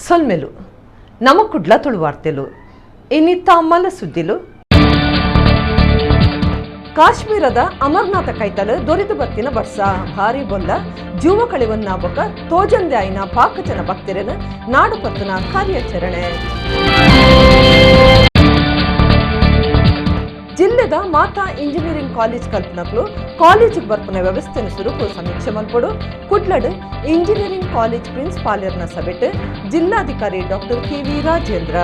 ಸೊಲ್ಮೆಲು ನಮ ಕುಡ್ಲ ತುಳುವಾರ್ತೆಲು ಇನ್ನಿತ್ತ ಅಮ್ಮಲ ಸುದ್ದಿಲು. ಕಾಶ್ಮೀರದ ಅಮರ್ನಾಥ ಕೈತಲ್ ದೊರಿದು ಬತ್ತಿನ ಬರ್ಸ, ಭಾರಿ ಬೊಲ್ಲ, ಜೀವ ಕಳೆವನ್ನ ಬೊಕ ತೋಜಂದೆ ಆಯಿನ ಪಾಕಜನ ಭಕ್ತರನ್ನು ನಾಡು ಪತ್ತುನ ಕಾರ್ಯಾಚರಣೆ. ಜಿಲ್ಲೆದ ಮಾತಾ ಇಂಜಿನಿಯರಿಂಗ್ ಕಾಲೇಜ್ ಕಲ್ಪನಕ್ಲು ಕಾಲೇಜಿಗೆ ಬರ್ಪುನ ವ್ಯವಸ್ಥೆನ ಸುರುಕು ಸಮೀಕ್ಷೆ ಮಲ್ಪೊಡು. ಕುಡ್ಲಡ್ ಇಂಜಿನಿಯರಿಂಗ್ ಕಾಲೇಜ್ ಪ್ರಿನ್ಸಿಪಾಲರ್ನ ಸಭೆಟ್ ಜಿಲ್ಲಾಧಿಕಾರಿ ಡಾಕ್ಟರ್ ಕೆ ವಿ ರಾಜೇಂದ್ರ.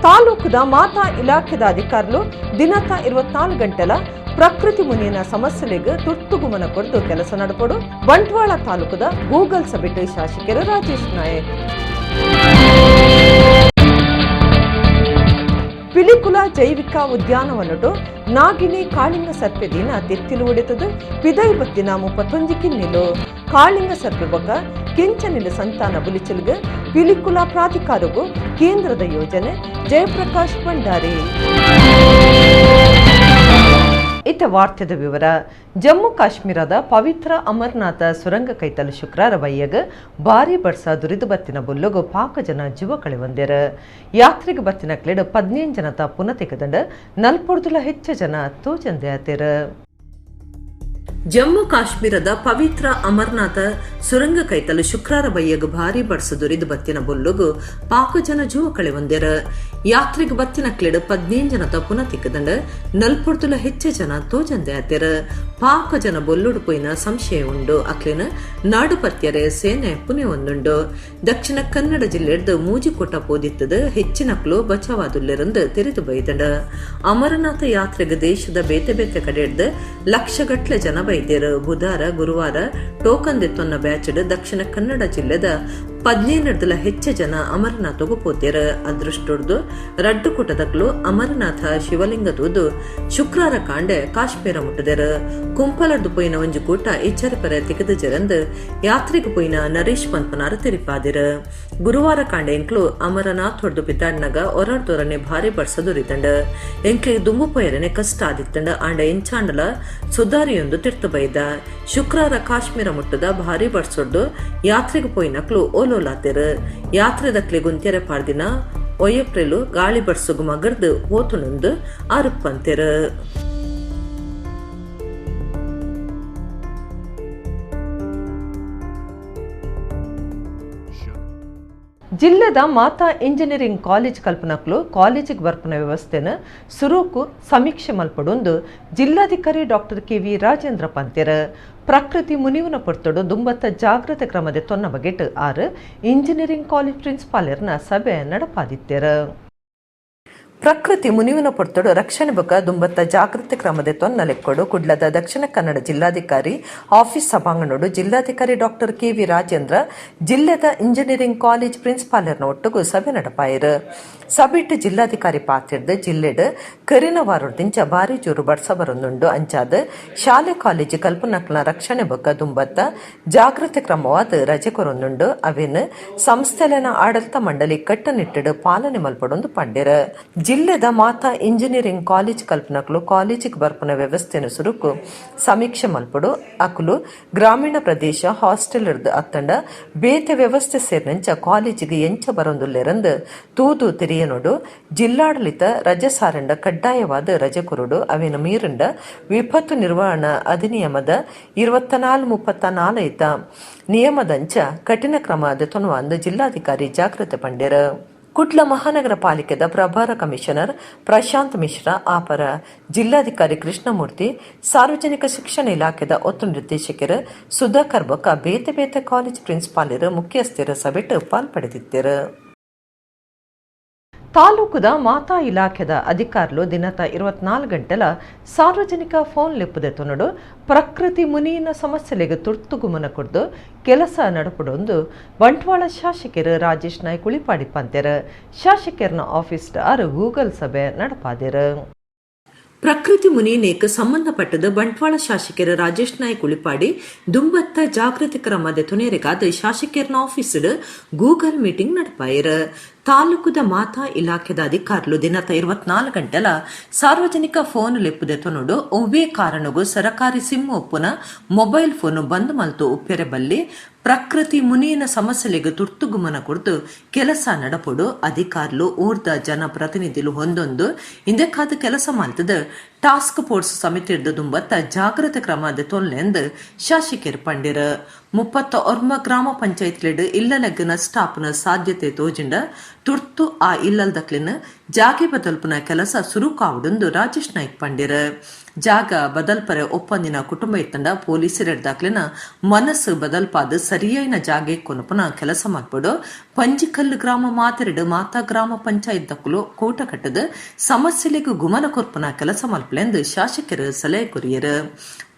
ತಾಲೂಕುದ ಮಾತಾ ಇಲಾಖೆದ ಅಧಿಕಾರಿಗಳು ದಿನತ 24 ಗಂಟೆಲ ಪ್ರಕೃತಿ ಮುನಿಯನ ಸಮಸ್ಯೆಲೆಗ್ ತುರ್ತು ಗುಮನ ಕೊರ್ದು ಕೆಲಸ ನಡಪೊಡು. ಬಂಟ್ವಾಳ ತಾಲೂಕುದ ಗೂಗಲ್ ಸಭೆಟ್ ಶಾಸಕರು ರಾಜೇಶ್ ನಾಯಕ್. ಪಿಲಿಕುಲ ಜೈವಿಕ ಉದ್ಯಾನವನಟು ನಾಗಿನಿ ಕಾಳಿಂಗ ಸರ್ಪೆ ದಿನ ತೆತ್ತಿಲು ಉಡಿತದು ಪಿದೈ ಬತ್ತಿನ 31 ಕಿನ್ನಿಲು. ಕಾಳಿಂಗ ಸರ್ಪೆ ಬೊಕ್ಕ ಕೆಂಚನಿಲು ಸಂತಾನ ಬುಲಿಚಲ್ಗ್ ಪಿಲಿಕುಲ ಪ್ರಾಧಿಕಾರಗೂ ಕೇಂದ್ರದ ಯೋಜನೆ, ಜಯಪ್ರಕಾಶ್ ಭಂಡಾರಿ. ಇತ ವಾರ್ತೆದ ವಿವರ. ಜಮ್ಮು ಕಾಶ್ಮೀರದ ಪವಿತ್ರ ಅಮರನಾಥ ಸುರಂಗ ಕೈತಲು ಶುಕ್ರಾರ ಬಯ್ಯಗ್ ಭಾರಿ ಬರ್ಸ ದುರಿದು ಬತ್ತಿನ ಬೊಲ್ಲುಗು ಪಾಕ ಜನ ಜೀವ ಕಳೆವಂದೆರ್. ಯಾತ್ರೆಗೆ ಬತ್ತಿನ ಕ್ಲೆಡ್ 15 ಜನತ ಪುನ ತೆಗೆದಂಡ ನಲ್ಪೊಡ್ದುಲ ಹೆಚ್ಚು ಜನ ತೋಜಂದೆ ಆತೆರ್. ಜಮ್ಮು ಕಾಶ್ಮೀರದ ಪವಿತ್ರ ಅಮರನಾಥ ಸುರಂಗ ಕೈತಲು ಶುಕ್ರಾರ ಬಯ್ಯಗ್ ಭಾರಿ ಬರ್ಸ ದುರಿದು ಬತ್ತಿನ ಬೊಲ್ಲುಗು ಪಾಕ ಜನ ಜೀವ ಕಳೆವಂದೆರ್. ಯಾತ್ರೆಗೆ ಬತ್ತಿನ ಕ್ಲೆಡ್ 15 ಜನತ ಪುನ ತಿಕ್ಕದಂಡ ನಲ್ಪೊಡ್ದುಲ ಹೆಚ್ಚು ಜನ ತೋಜಂದೆ ಆತೆರ್. ಪಾಕ ಜನ ಬೊಲ್ಲುಡು ಪೋಯಿನ ಸಂಶಯ ಉಂಡು. ಅಕ್ಲೆನ ನಾಡು ಪತ್ಯರೆ ಸೇನೆ ಪುನೆ ಒಂದುಂಡು. ದಕ್ಷಿಣ ಕನ್ನಡ ಜಿಲ್ಲೆಡ್ದು ಮೂಜಿಕೋಟ ಪೋದಿತ್ತದು ಹೆಚ್ಚಿನಕ್ಲು ಬಚಾವಾದುಲ್ಲೆರಂದು ತೆರೆದು ಬೈದಂಡ. ಅಮರನಾಥ ಯಾತ್ರೆಗೆ ದೇಶದ ಬೇತೆ ಬೇತೆ ಕಡೆಡ್ದು ಲಕ್ಷಗಟ್ಲೆ ಜನ ಬೈದೇರು. ಬುಧಾರ ಗುರುವಾರ ಟೋಕನ್ ದೆತ್ತೊನ್ನ ಬ್ಯಾಚ್ಡ್ ದಕ್ಷಿಣ ಕನ್ನಡ ಜಿಲ್ಲೆದ 15ಡ್ದಲ ಹೆಚ್ಚ ಜನ ಅಮರನಾಥಗು ಪೋತೇರು. ಅದೃಷ್ಟೊಡ್ದು ರಡ್ಡು ಕುಟದಕ್ಲು ಅಮರನಾಥ ಶಿವಲಿಂಗ ತೂದು ಶುಕ್ರಾರ ಕಾಂಡೆ ಕಾಶ್ಮೀರ ಮುಟ್ಟದೆರು. ಕುಂಪಲಡ್ದು ಪೋಯಿನ ಒಂಜಿ ಕೂಟ ಎಚ್ಚರಿಪರೆ ತಿಗದು ಜರಂದು ಯಾತ್ರೆಗೆ ಪೋಯಿನ ನರೇಶ್ ಪನ್ಪನಾರ ತೆರಿಪಾದಿರು. ಗುರುವಾರ ಕಾಂಡೆ ಎಂಕ್ಲು ಅಮರನಾಥ್ ಹೊಡ್ದು ಪಿತಾಡ್ನಗ ಒರಡ್ದೊರನೆ ಭಾರಿ ಬರ್ಸ ದುರಿತಂಡ. ಎಂಕ್ಲಿಗೆ ದುಂಬು ಪೋಯರನೆ ಕಷ್ಟ ಆದಿತ್ತಂಡ. ಆಂಡ ಎಂಚಾಂಡಲ ಸುಧಾರಿಯೊಂದು ತಿರ್ತು ಬೈದ. ಶುಕ್ರಾರ ಕಾಶ್ಮೀರ ಮುಟ್ಟದ ಭಾರಿ ಬರ್ಸೊಡ್ದು ಯಾತ್ರೆಗೆ ಪೋಯಿನಕ್ಲು ಓಲೋಲಾತೆರು. ಯಾತ್ರೆದಕ್ಲೆ ಗುಂತ್ಯರೆ ಪಾರ್ದಿನ ಒಯ್ಯಪ್ರೆಲು ಗಾಳಿ ಬರ್ಸುಗು ಮಗರ್ದು ಓತುನೊಂದು ಅರುಪಂತೆರು. ಜಿಲ್ಲೆದ ಮಾತಾ ಇಂಜಿನಿಯರಿಂಗ್ ಕಾಲೇಜ್ ಕಲ್ಪನಕ್ಲು ಕಾಲೇಜಿಗೆ ಬರ್ಪುನ ವ್ಯವಸ್ಥೆನ ಸುರುಕು ಸಮೀಕ್ಷೆ ಮಲ್ಪಡೊಂದು ಜಿಲ್ಲಾಧಿಕಾರಿ ಡಾಕ್ಟರ್ ಕೆ ವಿ ರಾಜೇಂದ್ರ ಪಂತೆರ್. ಪ್ರಕೃತಿ ಮುನಿವುನ ಪೊರ್ತುಡು ದುಂಬತ್ತ ಜಾಗ್ರತೆ ಕ್ರಮದ ತೊನ್ನ ಬಗೆಟ್ ಆರು ಇಂಜಿನಿಯರಿಂಗ್ ಕಾಲೇಜ್ ಪ್ರಿನ್ಸಿಪಾಲರ್ನ ಸಭೆ ನಡಪಾದಿತ್ತೆರ್. ಪ್ರಕೃತಿ ಮುನಿವಿನ ಪೊರ್ತುಡು ರಕ್ಷಣೆ ಬೊಕ ದುಂಬತ್ತ ಜಾಗೃತಿ ಕ್ರಮದ ತೊನ್ನ ಲೆಕ್ಕೊಡು ಕುಡ್ಲದ ದಕ್ಷಿಣ ಕನ್ನಡ ಜಿಲ್ಲಾಧಿಕಾರಿ ಆಫೀಸ್ ಸಭಾಂಗಣೋಡು ಜಿಲ್ಲಾಧಿಕಾರಿ ಡಾಕ್ಟರ್ ಕೆ ವಿ ರಾಜೇಂದ್ರ ಜಿಲ್ಲೆದ ಇಂಜಿನಿಯರಿಂಗ್ ಕಾಲೇಜ್ ಪ್ರಿನ್ಸಿಪಾಲರ್ನ ಒಟ್ಟುಗು ಸಭೆ ನಡಪಾಯರು. ಸಭೆಟ್ ಜಿಲ್ಲಾಧಿಕಾರಿ ಪಾತಿರ್ದು ಜಿಲ್ಲೆಡ್ ಕರಿನ ವಾರೊಡ್ದಿಂಚ ಭಾರಿ ಜೋರು ಬರ್ಸ ಬರೊಂದುಂಡು. ಅಂಚಾದ್ ಶಾಲೆ ಕಾಲೇಜು ಕಲ್ಪನಕ್ಲ ರಕ್ಷಣೆ ಬೊಕ್ಕ ದುಂಬತ್ತ ಜಾಗೃತಿ ಕ್ರಮವಾದ ರಜೆ ಕೊರೊಂದುಂಡು. ಅವೇನು ಸಂಸ್ಥೆಲೆನ ಆಡಳಿತ ಮಂಡಳಿ ಕಟ್ಟುನಿಟ್ಟಡು ಪಾಲನೆ ಮಲ್ಪಡೊಂದು ಪಂಡೆರ್. ಜಿಲ್ಲೆದ ಮಾತಾ ಇಂಜಿನಿಯರಿಂಗ್ ಕಾಲೇಜ್ ಕಲ್ಪನಕ್ಲು ಕಾಲೇಜಿಗೆ ಬರ್ಪುನ ವ್ಯವಸ್ಥೆನ ಸುರುಕು ಸಮೀಕ್ಷೆ ಮಲ್ಪಡು. ಅಕುಲು ಗ್ರಾಮೀಣ ಪ್ರದೇಶ ಹಾಸ್ಟೆಲ್ ಅತ್ತಂಡ ಬೇತೆ ವ್ಯವಸ್ಥೆ ಸೇರಿನಂಚ ಕಾಲೇಜಿಗೆ ಎಂಚ ಬರೊಂದುಲ್ಲೆರಂದು ತೂದು ತೆರಿಯನೊಡು. ಜಿಲ್ಲಾಡಳಿತ ರಜೆ ಸಾರಂಡ ಕಡ್ಡಾಯವಾದ ರಜೆ ಕೊರಡು. ಅವೇನು ಮೀರಂಡ ವಿಪತ್ತು ನಿರ್ವಹಣಾ ಅಧಿನಿಯಮದ 24 34 ನಿಯಮದಂಚ ಕಠಿಣ ಕ್ರಮ ದೆತೊನುವ ಅಂದ್ ಜಿಲ್ಲಾಧಿಕಾರಿ ಜಾಗೃತಿ ಪಂಡೆರ್. ಕುಡ್ಲ ಮಹಾನಗರ ಪಾಲಿಕೆದ ಪ್ರಭಾರ ಕಮಿಷನರ್ ಪ್ರಶಾಂತ್ ಮಿಶ್ರಾ, ಅಪರ ಜಿಲ್ಲಾಧಿಕಾರಿ ಕೃಷ್ಣಮೂರ್ತಿ, ಸಾರ್ವಜನಿಕ ಶಿಕ್ಷಣ ಇಲಾಖೆದ ಒತ್ತು ನಿರ್ದೇಶಕರು ಸುಧಾಕರ್ ಬೊಕ್ಕ ಬೇತೆ ಬೇತೆ ಕಾಲೇಜ್ ಪ್ರಿನ್ಸಿಪಾಲರು ಮುಖ್ಯಸ್ಥರ ಸಭೆಟ್ ಪಾಲ್ಪಡೆದಿದ್ದರು. ತಾಲೂಕುದ ಮಾತಾ ಇಲಾಖೆದ ಅಧಿಕಾರಿಲು ದಿನತ 24 ಗಂಟೆಲ ಸಾರ್ವಜನಿಕ ಫೋನ್ ಲೆಪ್ಪುದೆ ತೊನಡು. ಪ್ರಕೃತಿ ಮುನಿಯಿನ ಸಮಸ್ಯೆಲೆಗ್ ತುರ್ತು ಗುಮನ ಕೊರ್ದು ಕೆಲಸ ನಡಪಡೊಂದು ಬಂಟ್ವಾಳ ಶಾಸಕರು ರಾಜೇಶ್ ನಾಯ್ಕ್ ಉಳಿಪಾಡಿ ಪಂತೆರ್. ಶಾಸಕರ್ನ ಆಫೀಸ್ ಆರು ಗೂಗಲ್ ಸಭೆ ನಡಪಾದೆರ್. ಪ್ರಕೃತಿ ಮುನಿನೇಕ್ ಸಂಬಂಧಪಟ್ಟದ ಬಂಟ್ವಾಳ ಶಾಸಕರು ರಾಜೇಶ್ ನಾಯ್ಕ್ ಉಳಿಪಾಡಿ ದುಂಬತ್ತ ಜಾಗೃತಿ ಕ್ರಮದ ತುನೇರಿಗಾದ ಶಾಸಕರ್ನ ಆಫೀಸ್ ಗೂಗಲ್ ಮೀಟಿಂಗ್ ನಡಪಾಯರ್. ತಾಲೂಕುದ ಮಾತಾ ಇಲಾಖೆದ ಅಧಿಕಾರಿಲು ದಿನತ 24 ಗಂಟೆಲ ಸಾರ್ವಜನಿಕ ಫೋನ್ ಲೆಪ್ಪುದೆ ತೊನುಡು ಒವ್ವೇ ಕಾರಣಗೂ ಸರಕಾರಿ ಸಿಮ್ ಒಪ್ಪುನ ಮೊಬೈಲ್ ಫೋನ್ ಬಂದ್ ಮಲ್ತು ಉಪ್ಪೆರೆ ಬಲ್ಲಿ. ಪ್ರಕೃತಿ ಮುನಿಯನ ಸಮಸ್ಯೆಲೆಗ್ ತುರ್ತು ಗುಮನ ಕೊರ್ದು ಕೆಲಸ ನಡಪೊಡು. ಅಧಿಕಾರಿಲು ಊರ್ದ ಜನಪ್ರತಿನಿಧಿಲು ಹೊಂದೊಂದು ಇಂದೆಕಾದ್ ಕೆಲಸ ಮಲ್ತದ ಟಾಸ್ಕ್ ಫೋರ್ಸ್ ಸಮಿತಿರ್ದ್ ದುಂಬತ್ತ ಜಾಗ್ರತೆ ಕ್ರಮ ದೆತೊನ್ಲೆಂದ್ ಶಾಸಕೆರ್ ಪಂಡೆರ್. 39 ಗ್ರಾಮ ಪಂಚಾಯತ್ಲೆಡ್ ಇಲ್ಲಲೆಗ್ ನಷ್ಟ ಆಪುನ ಸಾಧ್ಯತೆ ತೋಜಿಂಡ ತುರ್ತು ಆ ಇಲ್ಲಲ್ದಕ್ಲೆನ್ ಜಾಗೆ ಬದಲ್ಪುನ ಕೆಲಸ ಸುರುಕಾವೊಡುಂದು ರಾಜೇಶ್ ನಾಯ್ಕ್ ಪಂಡೆರ್. ಜಾಗ ಬದಲ್ಪರೆ ಒಪ್ಪಂದಿನ ಕುಟುಂಬ ಇತ್ತಂಡ ಪೊಲೀಸೆರೆಡ್ದಾಕ್ಲೆನ ಮನಸ್ಸು ಬದಲ್ಪಾದ್ ಸರಿಯಾಯಿನ ಜಾಗೆ ಕೊನಪುನ ಕೆಲಸ ಮಲ್ಪೊಡು. ಪಂಜಿಕಲ್ಲು ಗ್ರಾಮ ಮಾತೆರೆಡ್ ಮಾತಾ ಗ್ರಾಮ ಪಂಚಾಯತ್ ದಕುಲು ಕೂಟ ಕಟ್ಟದ್ ಸಮಸ್ಯೆಲೆಗ್ ಗುಮನ ಕೊರ್ಪುನ ಕೆಲಸ ಮಲ್ಪಲೆಂದು ಶಾಸಕೆರ್ ಸಲಹೆ ಕೊರಿಯೆರ್.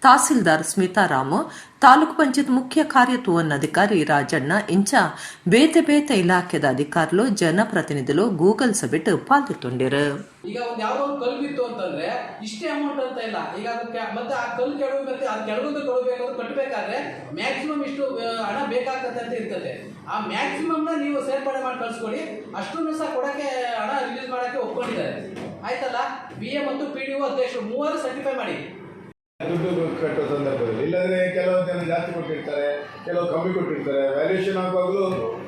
ತಹಸೀಲ್ದಾರ್ ಸ್ಮಿತಾರಾಮ್, ತಾಲೂಕು ಪಂಚಾಯತ್ ಮುಖ್ಯ ಕಾರ್ಯತೂವನ್ ಅಧಿಕಾರಿ ರಾಜಣ್ಣ ಇಂಚ ಬೇತೆ ಬೇತೆ ಇಲಾಖೆದ ಅಧಿಕಾರಿಲು, ಜನಪ್ರತಿನಿಧಿಲು ಗೂಗಲ್ ಸಭೆಟ್ ಪಾಲ್ದೆತ್ತೊಂಡೆರ್. ಈಗ ಒಂದು ಯಾವುದೋ ಒಂದು ಕಲ್ಲು ಬಿತ್ತು ಅಂತಂದ್ರೆ ಇಷ್ಟೇ ಅಮೌಂಟ್ ಅಂತ ಇಲ್ಲ. ಈಗ ಅದಕ್ಕೆ ಮತ್ತೆ ಆ ಕಲ್ಲು ಕೆಡವಿ ಮತ್ತೆ ಅದು ಕೆಳಗೊಂದು ಕೊಡಬೇಕಾದ್ರೆ, ಕಟ್ಟಬೇಕಾದ್ರೆ ಮ್ಯಾಕ್ಸಿಮಮ್ ಇಷ್ಟು ಹಣ ಬೇಕಾಗ್ತದೆ ಅಂತ ಇರ್ತದೆ. ಆ ಮ್ಯಾಕ್ಸಿಮಮ್ನ ನೀವು ಸೇರ್ಪಡೆ ಮಾಡಿ ಕಳಿಸ್ಕೊಡಿ. ಅಷ್ಟನ್ನು ಸಹ ಕೊಡೋಕ್ಕೆ, ಹಣ ರಿಲೀಸ್ ಮಾಡೋಕ್ಕೆ ಒಪ್ಕೊಂಡಿದ್ದಾರೆ. ಆಯ್ತಲ್ಲ? ಬಿ ಎ ಮತ್ತು ಪಿ ಡಿ ಒ, ಅಧ್ಯಕ್ಷರು ಮೂವರು ಸರ್ಟಿಫೈ ಮಾಡಿ. ದುಡ್ಡು ಕಟ್ಟೋ ಸಂದರ್ಭದಲ್ಲಿ, ಇಲ್ಲಾಂದ್ರೆ ಕೆಲವು ಜನ ಜಾಸ್ತಿ ಕೊಟ್ಟಿರ್ತಾರೆ, ಕೆಲವು ಕಮ್ಮಿ ಕೊಟ್ಟಿರ್ತಾರೆ. ವ್ಯಾಲ್ಯೂಯೇಷನ್ ಆಗುವಾಗಲೂ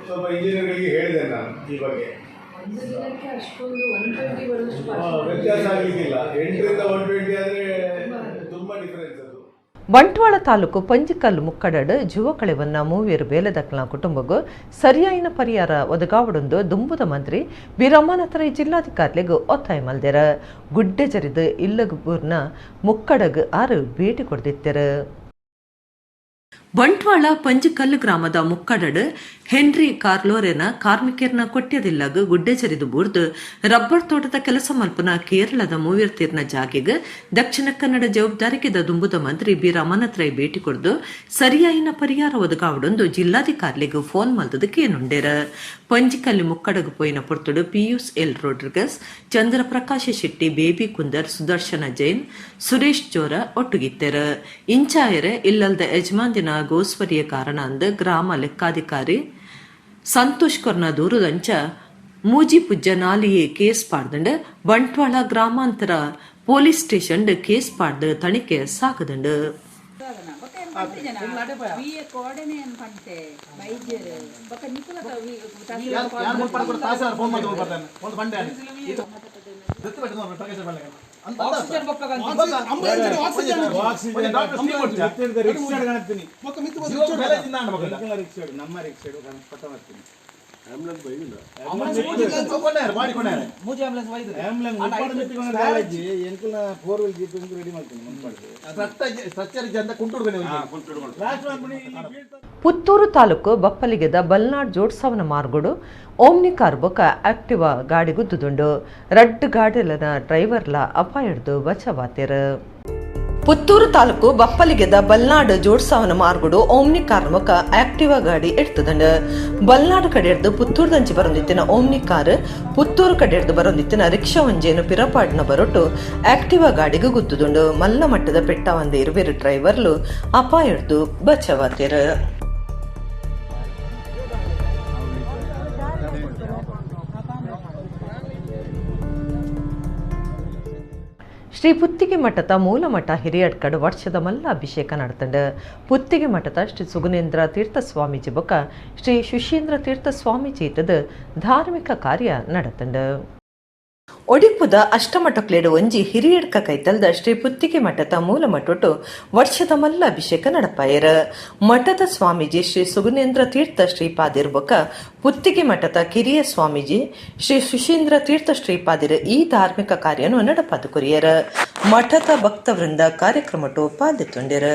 ಸ್ವಲ್ಪ ಇಂಜಿನಿಯರ್ಗಳಿಗೆ ಹೇಳಿದೆ ನಾನು ಈ ಬಗ್ಗೆ. ಒಂದು ದಿನಕ್ಕೆ ಅಷ್ಟೊಂದು 120 ಬರುವಷ್ಟು ವ್ಯತ್ಯಾಸ ಆಗಲಿಕ್ಕಿಲ್ಲ. 8ರಿಂದ 120 ಆದರೆ ತುಂಬ ಡಿಫರೆನ್ಸ್ ಅದು. ಬಂಟ್ವಾಳ ತಾಲೂಕು ಪಂಜಿಕಲ್ಲು ಮುಕ್ಕಡಡ್ ಜುವಕಳೆವನ್ನ ಮೂವೇರು ಬೇಲೆದಕ್ಲ ಕುಟುಂಬಗೂ ಸರಿಯಾಯಿನ ಪರಿಹಾರ ಒದಗಾವಡೊಂದು ದುಂಬುದ ಮಂತ್ರಿ ಬಿ ರಮಾನಾಥ ರೈ ಜಿಲ್ಲಾಧಿಕಾರಿಲೆಗ್ ಒತ್ತಾಯ ಮಲ್ದೆರ. ಗುಡ್ಡೆ ಜರಿದು ಇಲ್ಲಗೂರ್ನ ಮುಕ್ಕಡಗ್ ಆರು ಭೇಟಿ ಕೊಡ್ದಿತ್ತೆರ್. ಬಂಟ್ವಾಳ ಪಂಜಿಕಲ್ಲು ಗ್ರಾಮದ ಮುಕ್ಕಡಡ್ ಹೆನ್ರಿ ಕಾರ್ಲೋರೆನ ಕಾರ್ಮಿಕೆರ್ನ ಕೊಟ್ಯದಿಲ್ಲಗ್ ಗುಡ್ಡೆ ಜರಿದು ಬೂರ್ದು ರಬ್ಬರ್ ತೋಟದ ಕೆಲಸ ಮಲ್ಪುನ ಕೇರಳದ ಮೂವೆರ್ ತೀರ್ನ ಜಾಗೆಗ್ ದಕ್ಷಿಣ ಕನ್ನಡ ಜವಾಬ್ದಾರಿಕೆದ ದುಂಬುದ ಮಂತ್ರಿ ಬಿ ರಮಾನಾಥ ರೈ ಭೇಟಿ ಕೊರ್ದು ಸರಿಯಾಯಿನ ಪರಿಹಾರ ಒದಗಾವಡೊಂದು ಜಿಲ್ಲಾಧಿಕಾರಿಲೆಗ್ ಫೋನ್ ಮಲ್ತದ ಕೇನುಂಡೆರ್. ಪಂಜಿಕಲ್ಲಿ ಮುಕ್ಕಡಗ್ ಪೋಯಿನ ಪೊರ್ತುಡು Pius L Rodrigues, Chandraprakash Shetty, Baby Kundar, Sudarshan Jain, Suresh ಜೋರ ಒಟ್ಟುಗಿತ್ತೆರ್. ಇಂಚಾಯರೆ ಇಲ್ಲಲ್ದ ಯಜಮಾನ್ದಿನ ಗೋಸ್ವರಿಯ ಕಾರಣ ಅಂದ್ ಗ್ರಾಮ ಲೆಕ್ಕಾಧಿಕಾರಿ ಸಂತೋಷ್ ಕೊರ್ನ ದೂರುದಂಚ ಮೂಜಿ ಪುಜ್ಜ ನಾಲಿಯೇ ಕೇಸ್ ಪಾಡ್ದಂಡ್. ಬಂಟ್ವಾಳ ಗ್ರಾಮಾಂತರ ಪೊಲೀಸ್ ಸ್ಟೇಷನ್ ಕೇಸ್ ಪಾಡ್ದು ತನಿಖೆ ಸಾಗದಂಡು. ಬಿ ಎ ಕೋಡನೆ ಪಂತೆ ಬೈಜರ್ ಬೊಕ ನಿಕುಲ. ಯಾರು ಮುಟ್ಪಾಡ ಕೂಡ ತಾಸೆ ಫೋನ್ ಮಾಡಿ ಬರ್ತಾನೆ ಒಂದು ಬಂಡೆ. ನಮ್ಮ ರಿಕ್ಷಾ ಪಟ್ಟ ಮಾಡ್ತೀನಿ. ಎಂಕಲ್ನ four wheel jeep ready ಮಾಡ್ತೀನಿ ಮುಂಪಾಡ್ದು. ಪುತ್ತೂರು ತಾಲೂಕು ಬಪ್ಪಲಿಗೆದ ಬಲ್ನಾಡ್ ಜೋಡ್ಸವನ ಮಾರ್ಗೋಡು ಓಮ್ನಿ ಕಾರ್ ಬೊಕ ಆಕ್ಟಿವಾ ಗಾಡಿ ಗುದ್ದುದುಂಡು. ರಡ್ಡ್ ಗಾಡಿಲನ ಡ್ರೈವರ್ಲ ಅಪಾಯಡ್ದು ಬಚಾವಾತೆರ್. ಪುತ್ತೂರು ತಾಲೂಕು ಬಪ್ಪಲಿಗೆದ ಬಲ್ನಾಡು ಜೋಡ್ಸಾವನ ಮಾರ್ಗುಡು ಓಮ್ನಿ ಕಾರ್ ಮುಖ ಆಕ್ಟಿವಾ ಗಾಡಿ ಎಡ್ತದಂಡು. ಬಲ್ನಾಡು ಕಡೆಡ್ದು ಪುತ್ತೂರ್ದಂಚಿ ಬರೊಂದಿತ್ತಿನ ಓಮ್ನಿ ಕಾರ್ ಪುತ್ತೂರು ಕಡೆಡ್ದು ಬರೊಂದಿತ್ತಿನ ರಿಕ್ಷಾ ಒಂಜೇನು ಪಿರಪಾಡ್ನ ಬರೊಟ್ಟು ಆಕ್ಟಿವಾ ಗಾಡಿಗೆ ಗುದ್ದುದುಂಡು. ಮಲ್ಲ ಮಟ್ಟದ ಪೆಟ್ಟ ಒಂದ ಇರುವೆರು ಡ್ರೈವರ್ಲು ಅಪಾಯಡ್ದು ಬಚಾವಾತೆರ್. ಶ್ರೀ ಪುತ್ತಿಗೆ ಮಠದ ಮೂಲಮಠ ಹಿರಿಯಡ್ಕಡ್ ವರ್ಷದ ಮಲ್ಲ ಅಭಿಷೇಕ ನಡತಂಡು. ಪುತ್ತಿಗೆ ಮಠದ ಶ್ರೀ ಸುಗುನೇಂದ್ರ ತೀರ್ಥ ಸ್ವಾಮೀಜಿ ಬೊಕ ಶ್ರೀ ಸುಶೀಂದ್ರ ತೀರ್ಥ ಸ್ವಾಮೀಜಿ ಇತ್ತದ ಧಾರ್ಮಿಕ ಕಾರ್ಯ ನಡತಂಡು. ಒಡಿಪುದ ಅಷ್ಟಮಠಕ್ಲೇಡು ಒಂಜಿ ಹಿರಿಯಡ್ಕ ಕೈತಲ್ದ ಶ್ರೀ ಪುತ್ತಿಗೆ ಮಠದ ಮೂಲ ಮಠೊಟ್ಟು ವರ್ಷದ ಮಲ್ಲ ಅಭಿಷೇಕ ನಡಪಾಯರ್. ಮಠದ ಸ್ವಾಮೀಜಿ ಶ್ರೀ ಸುಗುನೇಂದ್ರ ತೀರ್ಥ ಶ್ರೀಪಾದಿರ್ ಬೊಕ ಪುತ್ತಿಗೆ ಮಠದ ಕಿರಿಯ ಸ್ವಾಮೀಜಿ ಶ್ರೀ ಸುಶೀಂದ್ರ ತೀರ್ಥ ಶ್ರೀಪಾದಿರ್ ಈ ಧಾರ್ಮಿಕ ಕಾರ್ಯನು ನಡಪಾದು ಕೊರಿಯರ್. ಮಠದ ಭಕ್ತವೃಂದ ಕಾರ್ಯಕ್ರಮಟು ಪಾಲ್ದೆತ್ತೊಂಡೆರ್.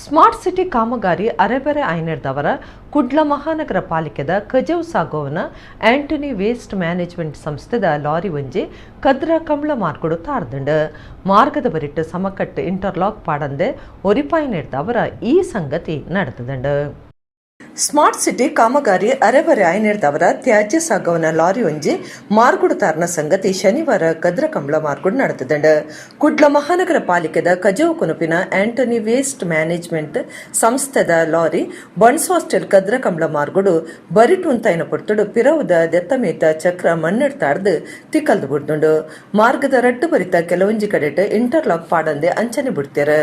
ಸ್ಮಾರ್ಟ್ ಸಿಟಿ ಕಾಮಗಾರಿ ಅರೆಬರೆ ಐನೆರ್ದವರ ಕುಡ್ಲ ಮಹಾನಗರ ಪಾಲಿಕೆದ ಕಜವು ಸಾಗೋವನ ಆಂಟನಿ ವೇಸ್ಟ್ ಮ್ಯಾನೇಜ್ಮೆಂಟ್ ಸಂಸ್ಥೆದ ಲಾರಿ ಒಂಜಿ ಕದ್ರ ಕಮಲ ಮಾರ್ಗಡು ತಾರ್ದಂಡು. ಮಾರ್ಗದ ಬರಿಟ್ಟು ಸಮಕಟ್ಟು ಇಂಟರ್ಲಾಕ್ ಪಾಡಂದೆ ಒರಿಪಾಯಿನೆರ್ದವರ ಈ ಸಂಗತಿ ನಡೆತದಂಡು. ಸ್ಮಾರ್ಟ್ ಸಿಟಿ ಕಾಮಗಾರಿ ಅರೆಬರೆ ಆಯ್ನೆರ್ದವರ ತ್ಯಾಜ್ಯ ಸಾಗವನ ಲಾರಿ ಒಂಜಿ ಮಾರ್ಗುಡುತಾರ್ನ ಸಂಗತಿ ಶನಿವಾರ ಕದ್ರಕಂಬಳ ಮಾರ್ಗುಡ್ ನಡೆತದಂಡ. ಕುಡ್ಲ ಮಹಾನಗರ ಪಾಲಿಕೆದ ಕಜವು ಕುನುಪಿನ ಆಂಟನಿ ವೇಸ್ಟ್ ಮ್ಯಾನೇಜ್ಮೆಂಟ್ ಸಂಸ್ಥೆದ ಲಾರಿ ಬಣ್ಸ್ ಹಾಸ್ಟೆಲ್ ಕದ್ರಕಂಬಳ ಮಾರ್ಗುಡು ಬರಿಟುಂತೈನ ಪೊರ್ತುಡು ಪಿರವುದ ದೆತ್ತಮೇತ ಚಕ್ರ ಮಣ್ಣೆಡ್ತಾಡ್ದು ತಿಕ್ಕಲ್ದು ಬಿಡ್ದುಂಡು. ಮಾರ್ಗದ ರಡ್ಡು ಬರಿತ ಕೆಲವೊಂಜಿ ಕಡೆಟ್ ಇಂಟರ್ಲಾಕ್ ಪಾಡಂದೆ ಅಂಚನೆ ಬಿಡ್ತೇರು.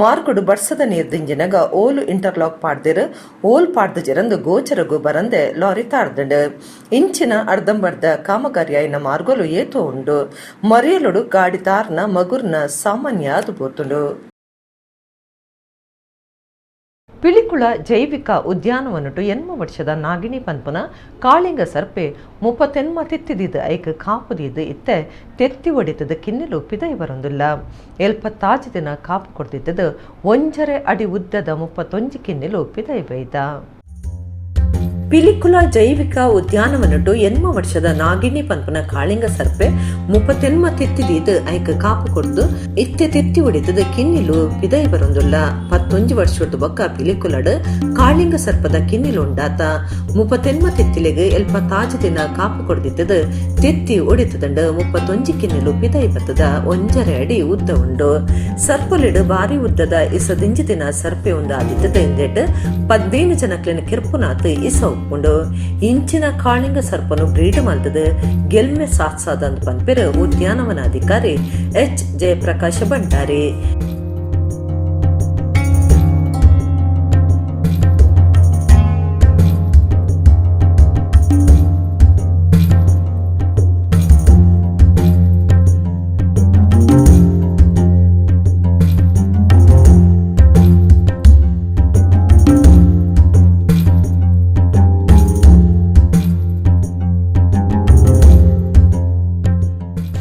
ಮಾರ್ಗುಡು ಬಡ್ಸದ ನೀರ್ ದಿಂಜಿನಗ ಓಲು ಇಂಟರ್ಲಾಕ್ ಪಾಡ್ದಿರು ಓಲ್ ಪಾಡ್ದು ಜರಂದು ಗೋಚರಗು ಬರಂದೆ ಲಾರಿ ತಾಡ್ದಂಡು. ಇಂಚಿನ ಅರ್ಧಂಬರ್ಧ ಕಾಮಗಾರಿ ಆಯಿನ ಮಾರ್ಗಲು ಏತೋ ಉಂಡು. ಮರಿಯಲುಡು ಗಾಡಿ ತಾರ್ನ ಮಗುರ್ನ ಸಾಮಾನ್ಯ ಅದು ಪೋತುಂಡು. ಪಿಲಿಕುಳ ಜೈವಿಕ ಉದ್ಯಾನವನಟು 80 ವರ್ಷದ ನಾಗಿಣಿ ಪನ್ಪುನ ಕಾಳಿಂಗ ಸರ್ಪೆ 38 ತೆತ್ತಿದಿದ್ದು ಐಕ್ ಕಾಪುದಿದ್ದು ಇತ್ತೆ ತೆತ್ತಿ ಒಡಿತದ ಕಿನ್ನೆಲು ಪಿದೈ ಬರೊಂದಿಲ್ಲ. 75 ದಿನ ಕಾಪು ಕೊಡ್ತಿದ್ದದು 1.5 ಅಡಿ ಉದ್ದದ 31 ಕಿನ್ನೆಲು ಪಿದೈ ಬೈದ. ಪಿಲಿಕುಲ ಜೈವಿಕ ಉದ್ಯಾನವನಟು 80 ವರ್ಷದ ನಾಗಿಣಿ ಪನ್ಪುನ ಕಾಳಿಂಗ ಸರ್ಪೆ 38 ತೆತ್ತಿದೀದು ಐಕ್ ಕಾಪು ಕೊಡ್ದು ಇತ್ತೆ ತೆತ್ತಿ ಒಡಿತದ ಕಿನ್ನಿಲು ಪಿದೈ ಬರೊಂದುಲ್ಲ. 11 ವರ್ಷದ ಬೊಕ್ಕ ಪಿಲಿಕುಲಡ್ ಕಾಳಿಂಗ ಸರ್ಪದ ಕಿನ್ನಿಲು ಉಂಡಾತ. 38 ತೆತ್ತಿಲೆಗ್ 75 ದಿನ ಕಾಪು ಕೊಡ್ದಿತ್ತದ ತೆತ್ತಿ ಒಡಿತದಂಡ 31 ಕಿನ್ನಿಲು ಪಿದೈ ಬತ್ತದ 1.5 ಅಡಿ ಉದ್ದ ಉಂಡು. ಸರ್ಪಲಿಡು ಬಾರಿ ಉದ್ದದ ಇಸದಿಂಜಿ ದಿನ ಸರ್ಪೆ ಉಂಡು ಆದಿತ್ತದ ಎಂದೆಟ್ 15 ಜನಕ್ಲೆನ ಕಿರ್ಪುನಾತ್ ಇಸ ಉಪ್ಪುಂಡು. ಇಂಚಿನ ಕಾಳಿಂಗ ಸರ್ಪನು ಬ್ರೀಡ್ ಮಲ್ತದ ಗೆಲ್ಮೆ ಸಾತ್ಸಾದಂತ ಪನ್ಪೆರ್ ಉದ್ಯಾನವನಾಧಿಕಾರಿ ಎಚ್ ಜಯಪ್ರಕಾಶ ಭಂಡಾರಿ.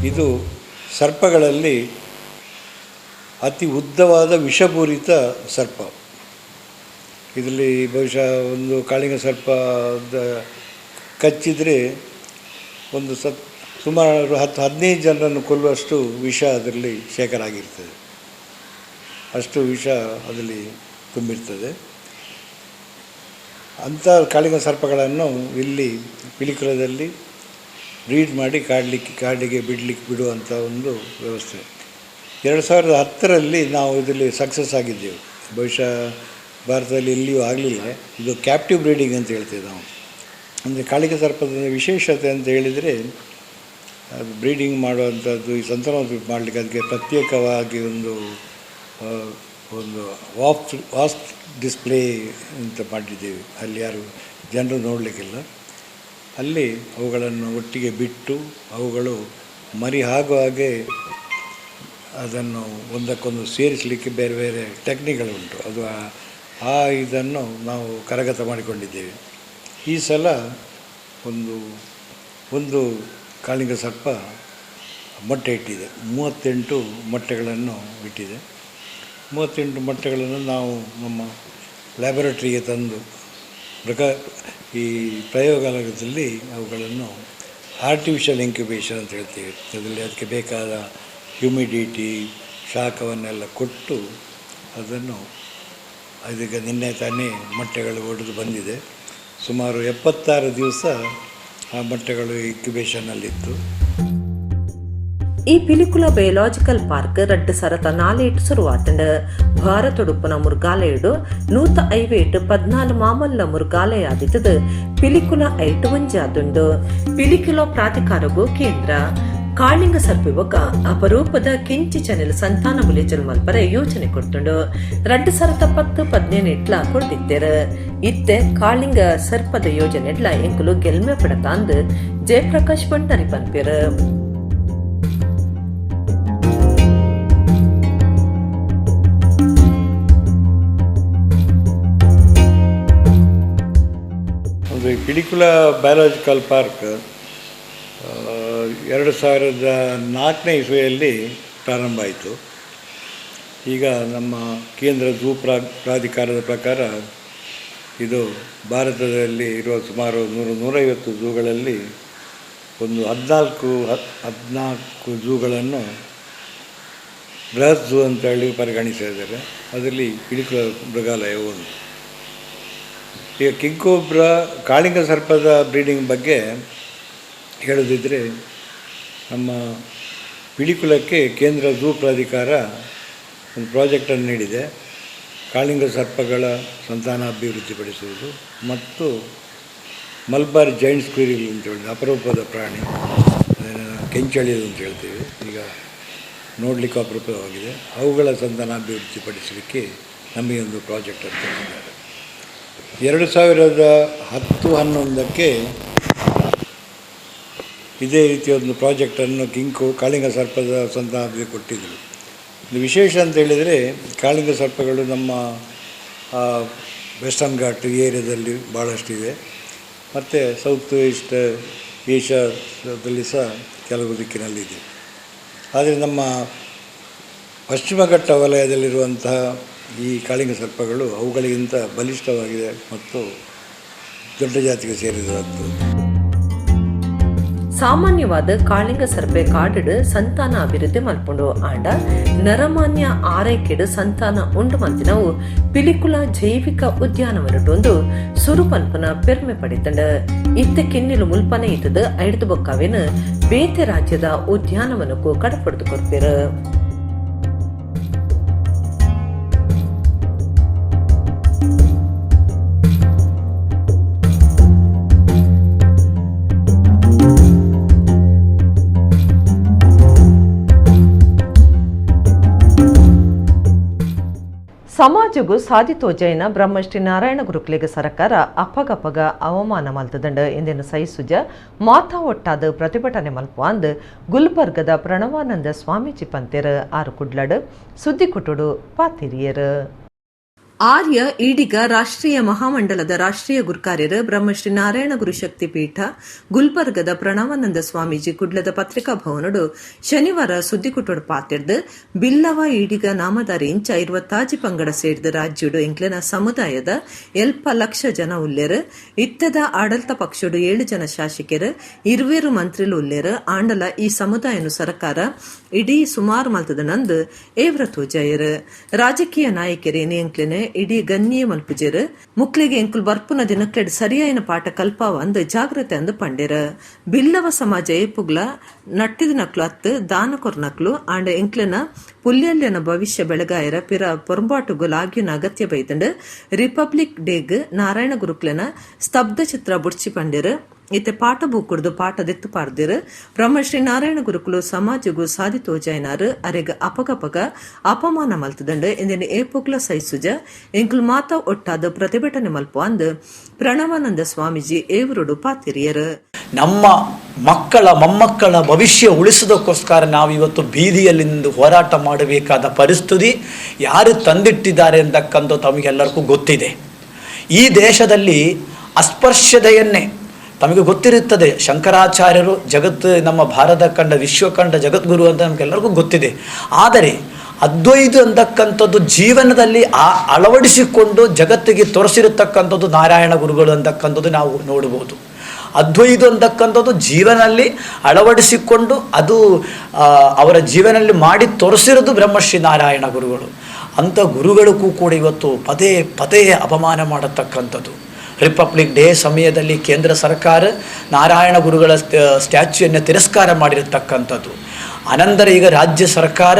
ಇದು ಸರ್ಪಗಳಲ್ಲಿ ಅತಿ ಉದ್ದವಾದ ವಿಷಪೂರಿತ ಸರ್ಪ. ಇದರಲ್ಲಿ ಬಹುಶಃ ಒಂದು ಕಾಳಿಂಗ ಸರ್ಪದ ಕಚ್ಚಿದರೆ ಒಂದು ಸುಮಾರು 10-15 ಜನರನ್ನು ಕೊಲ್ಲುವಷ್ಟು ವಿಷ ಅದರಲ್ಲಿ ಶೇಖರ ಆಗಿರ್ತದೆ. ಅಷ್ಟು ವಿಷ ಅದರಲ್ಲಿ ತುಂಬಿರ್ತದೆ. ಅಂಥ ಕಾಳಿಂಗ ಸರ್ಪಗಳನ್ನು ಇಲ್ಲಿ ಪಿಲಿಕುಲದಲ್ಲಿ ಬ್ರೀಡ್ ಮಾಡಿ ಕಾಡಿಗೆ ಬಿಡುವಂಥ ಒಂದು ವ್ಯವಸ್ಥೆ. 2010ರಲ್ಲಿ ನಾವು ಇದರಲ್ಲಿ ಸಕ್ಸಸ್ ಆಗಿದ್ದೆವು. ಬಹುಶಃ ಭಾರತದಲ್ಲಿ ಎಲ್ಲಿಯೂ ಆಗಲಿಲ್ಲ. ಇದು ಕ್ಯಾಪ್ಟಿವ್ ಬ್ರೀಡಿಂಗ್ ಅಂತ ಹೇಳ್ತೇವೆ ನಾವು. ಅಂದರೆ ಕಾಳಿಂಗ ಸರ್ಪದ ವಿಶೇಷತೆ ಅಂತ ಹೇಳಿದರೆ ಅದು ಬ್ರೀಡಿಂಗ್ ಮಾಡುವಂಥದ್ದು, ಈ ಸಂತಾನೋತ್ಪತ್ತಿ ಮಾಡಲಿಕ್ಕೆ ಅದಕ್ಕೆ ಪ್ರತ್ಯೇಕವಾಗಿ ಒಂದು ಒಂದು ವಾಸ್ಟ್ ಡಿಸ್ಪ್ಲೇ ಅಂತ ಮಾಡಿದ್ದೇವೆ. ಅಲ್ಲಿ ಯಾರು ಜನರು ನೋಡಲಿಕ್ಕಿಲ್ಲ. ಅಲ್ಲಿ ಅವುಗಳನ್ನು ಒಟ್ಟಿಗೆ ಬಿಟ್ಟು ಅವುಗಳು ಮರಿ ಆಗುವ ಹಾಗೆ ಅದನ್ನು ಒಂದಕ್ಕೊಂದು ಸೇರಿಸಲಿಕ್ಕೆ ಬೇರೆ ಬೇರೆ ಟೆಕ್ನಿಕ್ಗಳುಂಟು. ಅದು ಆ ಇದನ್ನು ನಾವು ಕರಗತ ಮಾಡಿಕೊಂಡಿದ್ದೇವೆ. ಈ ಸಲ ಒಂದು ಕಾಳಿಂಗ ಸರ್ಪ ಮೊಟ್ಟೆ ಇಟ್ಟಿದೆ. 38 ಮೊಟ್ಟೆಗಳನ್ನು ಇಟ್ಟಿದೆ. 38 ಮೊಟ್ಟೆಗಳನ್ನು ನಾವು ನಮ್ಮ ಲ್ಯಾಬೊರೇಟ್ರಿಗೆ ತಂದು ಈ ಪ್ರಯೋಗಾಲಯದಲ್ಲಿ ಅವುಗಳನ್ನು ಆರ್ಟಿಫಿಷಿಯಲ್ ಇನ್ಕ್ಯುಬೇಷನ್ ಅಂತ ಹೇಳ್ತೀವಿ. ಅದರಲ್ಲಿ ಅದಕ್ಕೆ ಬೇಕಾದ ಹ್ಯುಮಿಡಿಟಿ, ಶಾಖವನ್ನೆಲ್ಲ ಕೊಟ್ಟು ಅದನ್ನು ಅದೀಗ ನಿನ್ನೆ ತಾನೇ ಮೊಟ್ಟೆಗಳು ಒಡೆದು ಬಂದಿದೆ. ಸುಮಾರು 76 ದಿವಸ ಆ ಮೊಟ್ಟೆಗಳು ಇನ್ಕ್ಯುಬೇಷನ್ನಲ್ಲಿತ್ತು. ಈ ಪಿಲಿಕುಲ ಬಯೋಲಾಜಿಕಲ್ ಪಾರ್ಕ್ 2004 ಶುರುವಾತಂಡ. ಭಾರತೊಡುಪ್ಪನ ಮುರ್ಗಾಲಯಡು 158 14 ಮಾಮಲ್ಲ ಮುರ್ಗಾಲಯ ಆದಿತ್ತದ ಪಿಲಿಕುಲ ಐಟು ಒಂಜಾದುಂಡು. ಪಿಲಿಕುಲ ಪ್ರಾಧಿಕಾರಗೂ ಕೇಂದ್ರ ಕಾಳಿಂಗ ಸರ್ಪಿಬೊಕ್ಕ ಅಪರೂಪದ ಕೆಂಚಿ ಚನೆಲ್ ಸಂತಾನ ಬುಲೆಚಲ್ ಮಲ್ಪರೆ ಯೋಜನೆ ಕೊಡ್ತುಂಡು. 2010-15 ಇಟ್ಲ ಕೊಡ್ದಿತ್ತೇರು. ಇತ್ತೆ ಕಾಳಿಂಗ ಸರ್ಪದ ಯೋಜನೆ ಎಡ್ಲ ಎಂಕುಲು ಗೆಲ್ಮೆ ಪಡತಾಂದು ಜಯಪ್ರಕಾಶ್ ಭಂಡಾರಿ ಪನ್ಪೇರು. ಒಂದು ಪಿಲಿಕುಲ ಬಯಾಲಜಿಕಲ್ ಪಾರ್ಕ್ 2004ನೇ ಇಸ್ವಿಯಲ್ಲಿ ಪ್ರಾರಂಭ ಆಯಿತು. ಈಗ ನಮ್ಮ ಕೇಂದ್ರ ಝೂ ಪ್ರಾಧಿಕಾರದ ಪ್ರಕಾರ ಇದು ಭಾರತದಲ್ಲಿ ಇರುವ ಸುಮಾರು 100-150 ಝೂಗಳಲ್ಲಿ ಒಂದು 14 ಝೂಗಳನ್ನು ಬೃಹತ್ ಝೂ ಅಂತೇಳಿ ಪರಿಗಣಿಸಿದ್ದಾರೆ. ಅದರಲ್ಲಿ ಪಿಲಿಕುಲ ಮೃಗಾಲಯ ಒಂದು. ಈಗ ಕಿಂಗ್ ಕೋಬ್ರಾ ಕಾಳಿಂಗ ಸರ್ಪದ ಬ್ರೀಡಿಂಗ್ ಬಗ್ಗೆ ಹೇಳೋದಿದ್ದರೆ, ನಮ್ಮ ಪಿಲಿಕುಲಕ್ಕೆ ಕೇಂದ್ರ ಝೂ ಪ್ರಾಧಿಕಾರ ಒಂದು ಪ್ರಾಜೆಕ್ಟನ್ನು ನೀಡಿದೆ. ಕಾಳಿಂಗ ಸರ್ಪಗಳ ಸಂತಾನ ಅಭಿವೃದ್ಧಿಪಡಿಸುವುದು ಮತ್ತು ಮಲ್ಬಾರ್ ಜೈಂಟ್ ಸ್ಕ್ವಿರಿಲ್ ಅಂತ ಹೇಳಿದ ಅಪರೂಪದ ಪ್ರಾಣಿ, ಕೆಂಚಳಿದು ಅಂತ ಹೇಳ್ತೀವಿ, ಈಗ ನೋಡಲಿಕ್ಕೂ ಅಪರೂಪವಾಗಿದೆ. ಅವುಗಳ ಸಂತಾನ ಅಭಿವೃದ್ಧಿಪಡಿಸಲಿಕ್ಕೆ ನಮಗೆ ಒಂದು ಪ್ರಾಜೆಕ್ಟ್ ಅಂತ ಕೊಟ್ಟಿದ್ದಾರೆ. 2010-11ಕ್ಕೆ ಇದೇ ರೀತಿಯ ಒಂದು ಪ್ರಾಜೆಕ್ಟನ್ನು ಕಿಂಕು ಕಾಳಿಂಗ ಸರ್ಪದ ಸಂತಾನ ಕೊಟ್ಟಿದ್ದರು. ಇದು ವಿಶೇಷ ಅಂತ ಹೇಳಿದರೆ, ಕಾಳಿಂಗ ಸರ್ಪಗಳು ನಮ್ಮ ವೆಸ್ಟರ್ನ್ ಘಾಟ್ ಏರಿಯಾದಲ್ಲಿ ಭಾಳಷ್ಟಿದೆ, ಮತ್ತು ಸೌತ್ ಈಸ್ಟ್ ಏಷ್ಯಾದಲ್ಲಿ ಸಹ ಕೆಲವು ದಿಕ್ಕಿನಲ್ಲಿದೆ. ಆದರೆ ನಮ್ಮ ಪಶ್ಚಿಮ ಘಟ್ಟ ವಲಯದಲ್ಲಿರುವಂತಹ ಈ ಕಾಳಿಂಗ ಸರ್ಪಗಳು ಅವುಗಳಿಗಿಂತ ಬಲಿಷ್ಠವಾಗಿದೆ ಮತ್ತು ದೊಡ್ಡ ಜಾತಿಗೆ ಸೇರಿದಂಥದ್ದು. ಸಾಮಾನ್ಯವಾದ ಕಾಳಿಂಗ ಸರ್ಪೆ ಕಾಡಿಡು ಸಂತಾನ ಅಭಿವೃದ್ಧಿ ಮಲ್ಪುಂಡು. ಆಂಡ ನರಮಾನ್ಯ ಆರೈಕೆಡು ಸಂತಾನ ಉಂಡು ಮಲ್ತಿನವು ಪಿಲಿಕುಲ ಜೈವಿಕ ಉದ್ಯಾನವನಟೊಂದು ಸುರುಪಲ್ಪನ ಪೆರ್ಮೆ ಪಡಿತಂಡ. ಇತ್ತ ಕಿನ್ನಿಲು ಮುಲ್ಪನೆ ಇತ್ತದ ಐಡ್ದು ಬೊಕ್ಕವಿನ ಬೇತೆ ರಾಜ್ಯದ ಉದ್ಯಾನವನಕ್ಕೂ ಕಡಪಡೆದು ಕೊರ್ಪಿರು. ಸಮಾಜಗೂ ಸಾಧಿತೋ ಜೈನ ಬ್ರಹ್ಮಶ್ರೀ ನಾರಾಯಣ ಗುರುಕ್ಲೆಗ್ ಸರ್ಕಾರ ಅಪಗಪಗ ಅವಮಾನ ಮಲ್ತದಂಡ ಎಂದೆನು ಸಹಿಸುಜ ಮಾತಾ ಒಟ್ಟಾದ ಪ್ರತಿಭಟನೆ ಮಲ್ಪುವಂದ್ ಗುಲ್ಬರ್ಗದ ಪ್ರಣವಾನಂದ ಸ್ವಾಮೀಜಿ ಪಂತೆರ್ ಆರು ಕುಡ್ಲಡ್ ಸುದ್ದಿ ಕುಟುಡು ಪಾತಿರಿಯರ್. ಆರ್ಯ ಈಡಿಗ ರಾಷ್ಟ್ರೀಯ ಮಹಾಮಂಡಲದ ರಾಷ್ಟ್ರೀಯ ಗುರುಕಾರ್ಯರು ಬ್ರಹ್ಮಶ್ರೀ ನಾರಾಯಣ ಗುರು ಶಕ್ತಿ ಪೀಠ ಗುಲ್ಬರ್ಗದ ಪ್ರಣವಾನಂದ ಸ್ವಾಮೀಜಿ ಕುಡ್ಲದ ಪತ್ರಿಕಾ ಭವನಡು ಶನಿವಾರ ಸುದ್ದಿಕುಟೋಡು ಪಾತಿರ್ದು ಬಿಲ್ಲವ ಈಡಿಗ ನಾಮದಾರಿ ಇಂಚ 25 ಪಂಗಡ ಸೇರಿದ ರಾಜ್ಯಡು ಎಂಕ್ಲೆನ ಸಮುದಾಯದ 7 ಲಕ್ಷ ಜನ ಉಲ್ಲೇರು. ಇತ್ತದ ಆಡಳಿತ ಪಕ್ಷಡು 7 ಜನ ಶಾಸಕರು 20 ಮಂತ್ರಿಲು ಉಲ್ಲೇರು. ಆಂಡಲ ಈ ಸಮುದಾಯನು ಸರ್ಕಾರ ಇಡೀ ಸುಮಾರು ಮಲ್ತದ ನಂದು ಏವ್ರ ತೋಜಾಯರು. ರಾಜಕೀಯ ನಾಯಕರೇನೆ ಎಂಕ್ಲೆನೆ ಇಡೀ ಗಣ್ಯ ಮಲ್ಪುಜೆರ್ ಮುಕ್ಲಿಗೆ ಎಂಕುಲ್ ಬರ್ಪುನ ದಿನಕ್ಲೆಡ್ ಸರಿಯಾಯಿನ ಪಾಠ ಕಲ್ಪಾವ ಅಂದ್ ಜಾಗ್ರತೆ ಅಂದ್ ಪಂಡೆರ. ಬಿಲ್ಲವ ಸಮಾಜ ಏಪುಗ್ಲ ನಟ್ಟಿದ ನಕ್ಲು ಅತ್ತು ದಾನ ಕೊರ್ನಕ್ಲು ಆಂಡ ಎಂಕ್ಲೆನ ಪುಲ್ಯಲ್ಯನ ಭವಿಷ್ಯ ಬೆಳಗಾಯರ ಪಿರ ಪೊರಂಬಾಟುಗು ಲಾಗ್ಯುನ ಅಗತ್ಯ ಬೈದಂಡ್ ರಿಪಬ್ಲಿಕ್ ಡೇಗ್ ನಾರಾಯಣ ಗುರುಕ್ಲೆನ ಸ್ತಬ್ಧ ಚಿತ್ರ ಬುಡ್ಚಿ ಪಂಡೆರ್. ಇತ್ತೆ ಪಾಠ ಬೂಕುಡ್ದು ಪಾಠ ದೆತ್ತು ಪಾಡ್ದಿರು. ಬ್ರಹ್ಮಶ್ರೀ ನಾರಾಯಣ ಗುರುಕುಲು ಸಮಾಜಗೂ ಸಾಧಿ ತೋಜಾಯ್ನಾರು ಅರೆಗ್ ಅಪಗಪಗ ಅಪಮಾನ ಮಲ್ತದಂಡು ಎಂದಿನ ಏಪುಗ್ಲ ಸೈಸುಜ ಎಂಕುಲ್ ಮಾತಾ ಒಟ್ಟಾದ ಪ್ರತಿಭಟನೆ ಮಲ್ಪ ಅಂದ್ ಪ್ರಣವಾನಂದ ಸ್ವಾಮೀಜಿ ಏವರುಡು ಪಾತಿರಿಯರು. ನಮ್ಮ ಮಕ್ಕಳ ಮೊಮ್ಮಕ್ಕಳ ಭವಿಷ್ಯ ಉಳಿಸೋದಕ್ಕೋಸ್ಕರ ನಾವಿವತ್ತು ಬೀದಿಯಲ್ಲಿಂದು ಹೋರಾಟ ಮಾಡಬೇಕಾದ ಪರಿಸ್ಥಿತಿ ಯಾರು ತಂದಿಟ್ಟಿದ್ದಾರೆ ಅಂತಕ್ಕಂಥ ತಮಗೆಲ್ಲರಿಗೂ ಗೊತ್ತಿದೆ. ಈ ದೇಶದಲ್ಲಿ ಅಸ್ಪರ್ಶ್ಯತೆಯನ್ನೇ ತಮಗೆ ಗೊತ್ತಿರುತ್ತದೆ. ಶಂಕರಾಚಾರ್ಯರು ಜಗತ್ತು ನಮ್ಮ ಭಾರತ ಕಂಡ ವಿಶ್ವ ಕಂಡ ಜಗದ್ಗುರು ಅಂತ ನಮಗೆಲ್ಲರಿಗೂ ಗೊತ್ತಿದೆ. ಆದರೆ ಅದ್ವೈತ ಅಂತಕ್ಕಂಥದ್ದು ಜೀವನದಲ್ಲಿ ಅಳವಡಿಸಿಕೊಂಡು ಜಗತ್ತಿಗೆ ತೋರಿಸಿರತಕ್ಕಂಥದ್ದು ನಾರಾಯಣ ಗುರುಗಳು ಅಂತಕ್ಕಂಥದ್ದು ನಾವು ನೋಡ್ಬೋದು. ಅದ್ವೈತ ಅಂತಕ್ಕಂಥದ್ದು ಜೀವನದಲ್ಲಿ ಅಳವಡಿಸಿಕೊಂಡು ಅದು ಅವರ ಜೀವನದಲ್ಲಿ ಮಾಡಿ ತೋರಿಸಿರೋದು ಬ್ರಹ್ಮಶ್ರೀ ನಾರಾಯಣ ಗುರುಗಳು. ಅಂಥ ಗುರುಗಳಿಗೂ ಕೂಡ ಇವತ್ತು ಪದೇ ಪದೇ ಅಪಮಾನ ಮಾಡತಕ್ಕಂಥದ್ದು. ರಿಪಬ್ಲಿಕ್ ಡೇ ಸಮಯದಲ್ಲಿ ಕೇಂದ್ರ ಸರ್ಕಾರ ನಾರಾಯಣ ಗುರುಗಳ ಸ್ಟ್ಯಾಚ್ಯೂಯನ್ನು ತಿರಸ್ಕಾರ ಮಾಡಿರತಕ್ಕಂಥದ್ದು. ಅನಂತರ ಈಗ ರಾಜ್ಯ ಸರ್ಕಾರ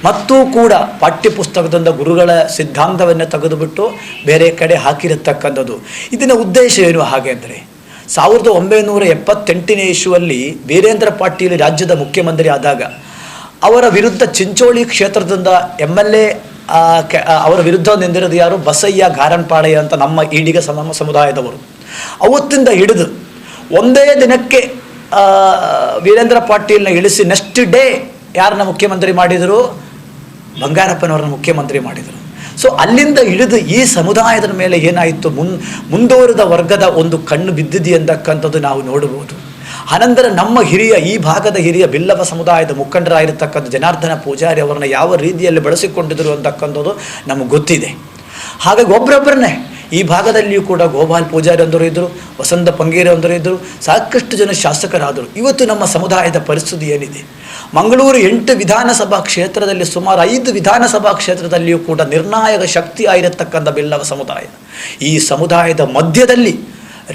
ಮತ್ತೂ ಕೂಡ ಪಠ್ಯಪುಸ್ತಕದಿಂದ ಗುರುಗಳ ಸಿದ್ಧಾಂತವನ್ನು ತೆಗೆದುಬಿಟ್ಟು ಬೇರೆ ಕಡೆ ಹಾಕಿರತಕ್ಕಂಥದ್ದು. ಇದನ್ನ ಉದ್ದೇಶ ಏನು ಹಾಗೆ ಅಂದರೆ, 1978ನೇ ಇಸುವಲ್ಲಿ ವೀರೇಂದ್ರ ಪಾಟೀಲ್ ರಾಜ್ಯದ ಮುಖ್ಯಮಂತ್ರಿ ಆದಾಗ ಅವರ ವಿರುದ್ಧ ಚಿಂಚೋಳಿ ಕ್ಷೇತ್ರದಿಂದ MLA ಅವರ ವಿರುದ್ಧ ನಿಂದಿರೋದು ಯಾರು? ಬಸಯ್ಯ ಗಾರನ್ಪಾಳೆಯ ಅಂತ ನಮ್ಮ ಈಡಿಗ ಸಮುದಾಯದವರು. ಅವತ್ತಿಂದ ಹಿಡಿದು ಒಂದೇ ದಿನಕ್ಕೆ ವೀರೇಂದ್ರ ಪಾಟೀಲ್ನ ಇಳಿಸಿ ನೆಕ್ಸ್ಟ್ ಡೇ ಯಾರನ್ನ ಮುಖ್ಯಮಂತ್ರಿ ಮಾಡಿದರು? ಬಂಗಾರಪ್ಪನವ್ರನ್ನ ಮುಖ್ಯಮಂತ್ರಿ ಮಾಡಿದರು. ಸೊ ಅಲ್ಲಿಂದ ಹಿಡಿದು ಈ ಸಮುದಾಯದ ಮೇಲೆ ಏನಾಯಿತು, ಮುಂದುವರಿದ ವರ್ಗದ ಒಂದು ಕಣ್ಣು ಬಿದ್ದಿದೆ ಅಂತಕ್ಕಂಥದ್ದು ನಾವು ನೋಡ್ಬೋದು. ಅನಂತರ ನಮ್ಮ ಹಿರಿಯ, ಈ ಭಾಗದ ಹಿರಿಯ ಬಿಲ್ಲವ ಸಮುದಾಯದ ಮುಖಂಡರಾಗಿರ್ತಕ್ಕಂಥ ಜನಾರ್ದನ ಪೂಜಾರಿ ಅವರನ್ನ ಯಾವ ರೀತಿಯಲ್ಲಿ ಬಳಸಿಕೊಂಡಿದ್ದರು ಅಂತಕ್ಕಂಥದ್ದು ನಮಗೆ ಗೊತ್ತಿದೆ. ಹಾಗಾಗಿ ಒಬ್ಬರೊಬ್ಬರನ್ನೇ ಈ ಭಾಗದಲ್ಲಿಯೂ ಕೂಡ ಗೋಪಾಲ್ ಪೂಜಾರಿ ಅಂದರು ಇದ್ದರು, ವಸಂತ ಪಂಗೇರಿ ಅಂದರು ಇದ್ದರು, ಸಾಕಷ್ಟು ಜನ ಶಾಸಕರಾದರು. ಇವತ್ತು ನಮ್ಮ ಸಮುದಾಯದ ಪರಿಸ್ಥಿತಿ ಏನಿದೆ? ಮಂಗಳೂರು 8 ವಿಧಾನಸಭಾ ಕ್ಷೇತ್ರದಲ್ಲಿ ಸುಮಾರು 5 ವಿಧಾನಸಭಾ ಕ್ಷೇತ್ರದಲ್ಲಿಯೂ ಕೂಡ ನಿರ್ಣಾಯಕ ಶಕ್ತಿ ಆಗಿರತಕ್ಕಂಥ ಬಿಲ್ಲವ ಸಮುದಾಯ. ಈ ಸಮುದಾಯದ ಮಧ್ಯದಲ್ಲಿ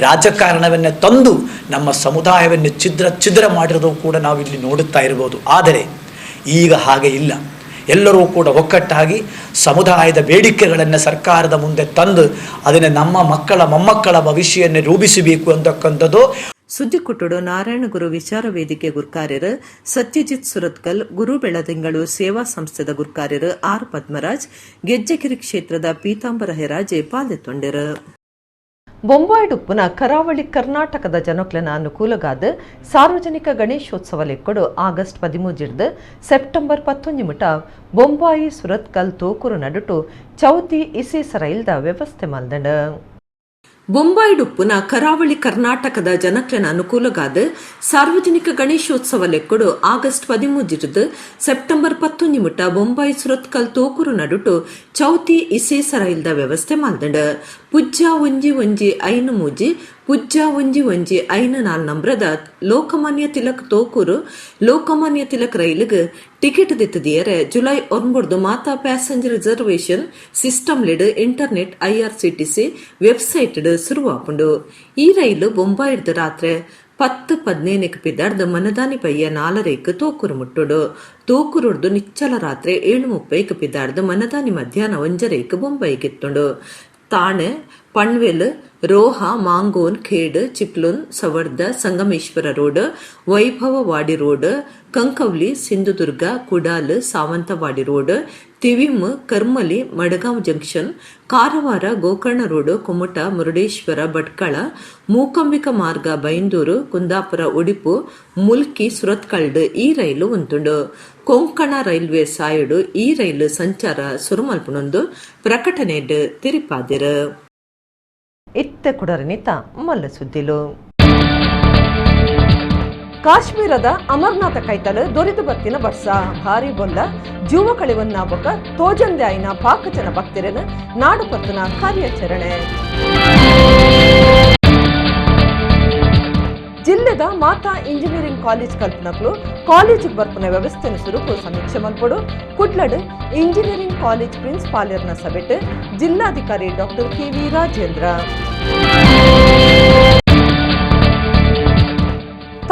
ರಾಜಕಾರಣವನ್ನೇ ತಂದು ನಮ್ಮ ಸಮುದಾಯವನ್ನು ಛಿದ್ರ ಛಿದ್ರ ಮಾಡಿರೋದು ಕೂಡ ನಾವಿಲ್ಲಿ ನೋಡುತ್ತಾ ಇರ್ಬೋದು. ಆದರೆ ಈಗ ಹಾಗೆ ಇಲ್ಲ. ಎಲ್ಲರೂ ಕೂಡ ಒಕ್ಕಟ್ಟಾಗಿ ಸಮುದಾಯದ ಬೇಡಿಕೆಗಳನ್ನು ಸರ್ಕಾರದ ಮುಂದೆ ತಂದು ಅದನ್ನು ನಮ್ಮ ಮಕ್ಕಳ ಮೊಮ್ಮಕ್ಕಳ ಭವಿಷ್ಯವನ್ನು ರೂಪಿಸಬೇಕು ಅಂತಕ್ಕಂಥದ್ದು. ಸುದ್ದಿಕುಟ್ಟುಡು ನಾರಾಯಣಗುರು ವಿಚಾರ ವೇದಿಕೆ ಗುರ್ಕಾರ್ಯರು ಸತ್ಯಜಿತ್ ಸುರತ್ಕಲ್, ಗುರು ಬೆಳದಿಂಗಳು ಸೇವಾ ಸಂಸ್ಥೆದ ಗುರ್ಕಾರ್ಯರು ಆರ್ ಪದ್ಮರಾಜ್, ಗೆಜ್ಜೆಗಿರಿ ಕ್ಷೇತ್ರದ ಪೀತಾಂಬರ ಹೆರಾಜೆ ಪಾಲ್ಗೊಂಡರು. ಬೊಂಬಾಯಿಡುಪ್ಪುನ ಕರಾವಳಿ ಕರ್ನಾಟಕದ ಜನಕ್ಲೆನ ಅನುಕೂಲಗಾದ ಸಾರ್ವಜನಿಕ ಗಣೇಶೋತ್ಸವ ಲೆಕ್ಕಡು ಆಗಸ್ಟ್ 13 ಸೆಪ್ಟೆಂಬರ್ 19 ಮುಟ ಬೊಂಬಾಯಿ ಸುರತ್ಕಲ್ ತೋಕೂರು ನಡುಟು ಚೌತಿ ಇಸೇಸ ರೈಲ್ದ ವ್ಯವಸ್ಥೆ ಮಲ್ದಂಡ. ಬೊಂಬಾಯಿಡುಪ್ಪುನ ಕರಾವಳಿ ಕರ್ನಾಟಕದ ಜನಕ್ಲೆನ ಅನುಕೂಲಗಾದ ಸಾರ್ವಜನಿಕ ಗಣೇಶೋತ್ಸವ ಲೆಕ್ಕಡು ಆಗಸ್ಟ್ 13 ಸೆಪ್ಟೆಂಬರ್ 19 ಮುಟ ಬೊಂಬಾಯಿ ಸುರತ್ಕಲ್ ತೋಕೂರು ನಡುಟು ಚೌತಿ ಇಸೇಸ ರೈಲ್ದ ವ್ಯವಸ್ಥೆ ಮಲ್ದಂಡ. 0 1 1 5 3 0 1 1 5 4 ನಂಬರದ ಲೋಕಮಾನ್ಯ ತಿಲಕ್ ತೋಕೂರು ಲೋಕಮಾನ್ಯ ತಿಲಕ್ ರೈಲಿಗೆ ಟಿಕೆಟ್ ದಿತ್ತದಿಯರೆ ಜುಲೈ 9 ಮಾತಾ ಪ್ಯಾಸೆಂಜರ್ ರಿಸರ್ವೇಷನ್ ಸಿಸ್ಟಮ್ ಲೆಡ್ ಇಂಟರ್ನೆಟ್ ಐಆರ್ಸಿಟಿಸಿ ವೆಬ್ಸೈಟ್ ಶುರುವಾಪುಂಡು. ಈ ರೈಲು ಬೊಂಬಾಯಿಡ್ದು ರಾತ್ರಿ 10:15ಕ್ಕೆ ಪಿದಾಡ್ದು ಮನದಾನಿ ಪಯ್ಯ 4:30ಕ್ಕೆ ತೋಕೂರು ಮುಟ್ಟುಡು. ತೋಕೂರುಡ್ದು ನಿಚ್ಚಲ ರಾತ್ರಿ 7:30ಕ್ಕೆ ಪಿದಾಡ್ದು ಮನದಾನಿ ಮಧ್ಯಾಹ್ನ 1:30ಕ್ಕೆ ಬೊಂಬಾಯಿಗೆ ಎತ್ತುಂಡು. Thane, Panvel, Roha, Mangaon, Khed, Chiplun, Savarda, Sangameshwar road, Vaibhavwadi road, Kankavli, Sindhudurg, Kudal, Sawantwadi road, Thivim, Karmali, Madgaon junction, Karwar, Gokarna road, Kumta, Murudeshwar, Bhatkal, Mookambika ಮಾರ್ಗ, ಬೈಂದೂರು, ಕುಂದಾಪುರ, ಉಡಿಪು, ಮುಲ್ಕಿ, ಸುರತ್ಕಲ್ಡ್ ಈ ರೈಲು ಉಂತುಂಡು. ಕೊಂಕಣ ರೈಲ್ವೆ ಸಾಯುಡು ಈ ರೈಲು ಸಂಚಾರ ಸುರುಮಲ್ಪುನೊಂದು ಪ್ರಕಟಣೆಡ್ ತೆರಿಪಾದಿರು. ಇತ್ತೆ ಕುಡರನಿತ ಮಲ್ಲ ಸುದ್ದಿಲು. ಕಾಶ್ಮೀರದ ಅಮರ್ನಾಥ ಕೈತಲ್ ದೊರಿದು ಬತ್ತಿನ ಬರ್ಸ, ಭಾರಿ ಬೊಲ್ಲ, ಜೀವ ಕಳಿವನ್ನ ಬೊಕ ತೋಜಂದ್ಯಾಯಿನ ಪಾಕಚನ ಭಕ್ತರನ ನಾಡುಪತ್ತನ ಕಾರ್ಯಾಚರಣೆ. ಜಿಲ್ಲೆದ ಮಾತಾ ಇಂಜಿನಿಯರಿಂಗ್ ಕಾಲೇಜ್ ಕಲ್ಪನಕ್ಲು ಕಾಲೇಜಿಗೆ ಬರ್ಪನ ವ್ಯವಸ್ಥೆನ ಸುರುಕು ಸಮೀಕ್ಷೆ ಮಲ್ಪಡು. ಕುಡ್ಲಡ್ ಇಂಜಿನಿಯರಿಂಗ್ ಕಾಲೇಜ್ ಪ್ರಿನ್ಸಿಪಾಲರ್ನ ಸಭೆಟ್ ಜಿಲ್ಲಾಧಿಕಾರಿ ಡಾಕ್ಟರ್ ಕೆವಿ ರಾಜೇಂದ್ರ.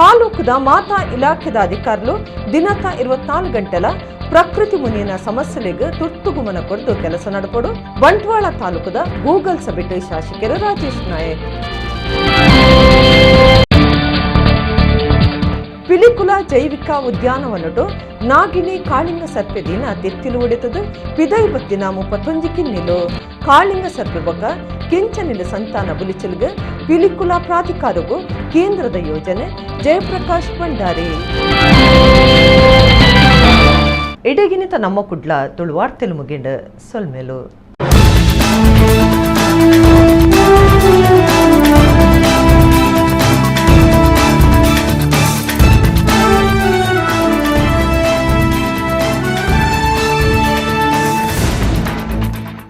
ತಾಲೂಕುದ ಮಾತಾ ಇಲಾಖೆದ ಅಧಿಕಾರಿಗಳು ದಿನತ 24 ಗಂಟೆಲ ಪ್ರಕೃತಿ ಮುನಿಯನ ಸಮಸ್ಯೆಗೆ ತುರ್ತು ಗುಮನ ಕೊಡ್ದು ಕೆಲಸ ನಡಪಡು. ಬಂಟ್ವಾಳ ತಾಲೂಕುದ ಗೂಗಲ್ ಸಭೆಟ್ ಶಾಸಕರು ರಾಜೇಶ್ ನಾಯಕ್. ಪಿಲಿಕುಲ ಜೈವಿಕ ಉದ್ಯಾನವನಟು ನಾಗಿನಿ ಕಾಳಿಂಗ ಸರ್ಪೆ ದಿನ ತೆತ್ತಿಲು ಉಡಿತದು ಪಿದೈ ಬತ್ತಿನ 31 ಕಿನ್ನಿಲು. ಕಾಳಿಂಗ ಸರ್ಪೆ ಬೊಕ್ಕ ಕೆಂಚನಿಲು ಸಂತಾನ ಬುಲಿಚಲ್ಗ ಪಿಲಿಕುಲ ಪ್ರಾಧಿಕಾರಗೂ ಕೇಂದ್ರದ ಯೋಜನೆ. ಜಯಪ್ರಕಾಶ್ ಭಂಡಾರಿ. ಇಡಗಿನಿತ ನಮ್ಮ ಕುಡ್ಲ ತುಳುವಾರ್ತೆಲು ಮುಗಿಂಡ ಸೊಲ್ಮೇಲು.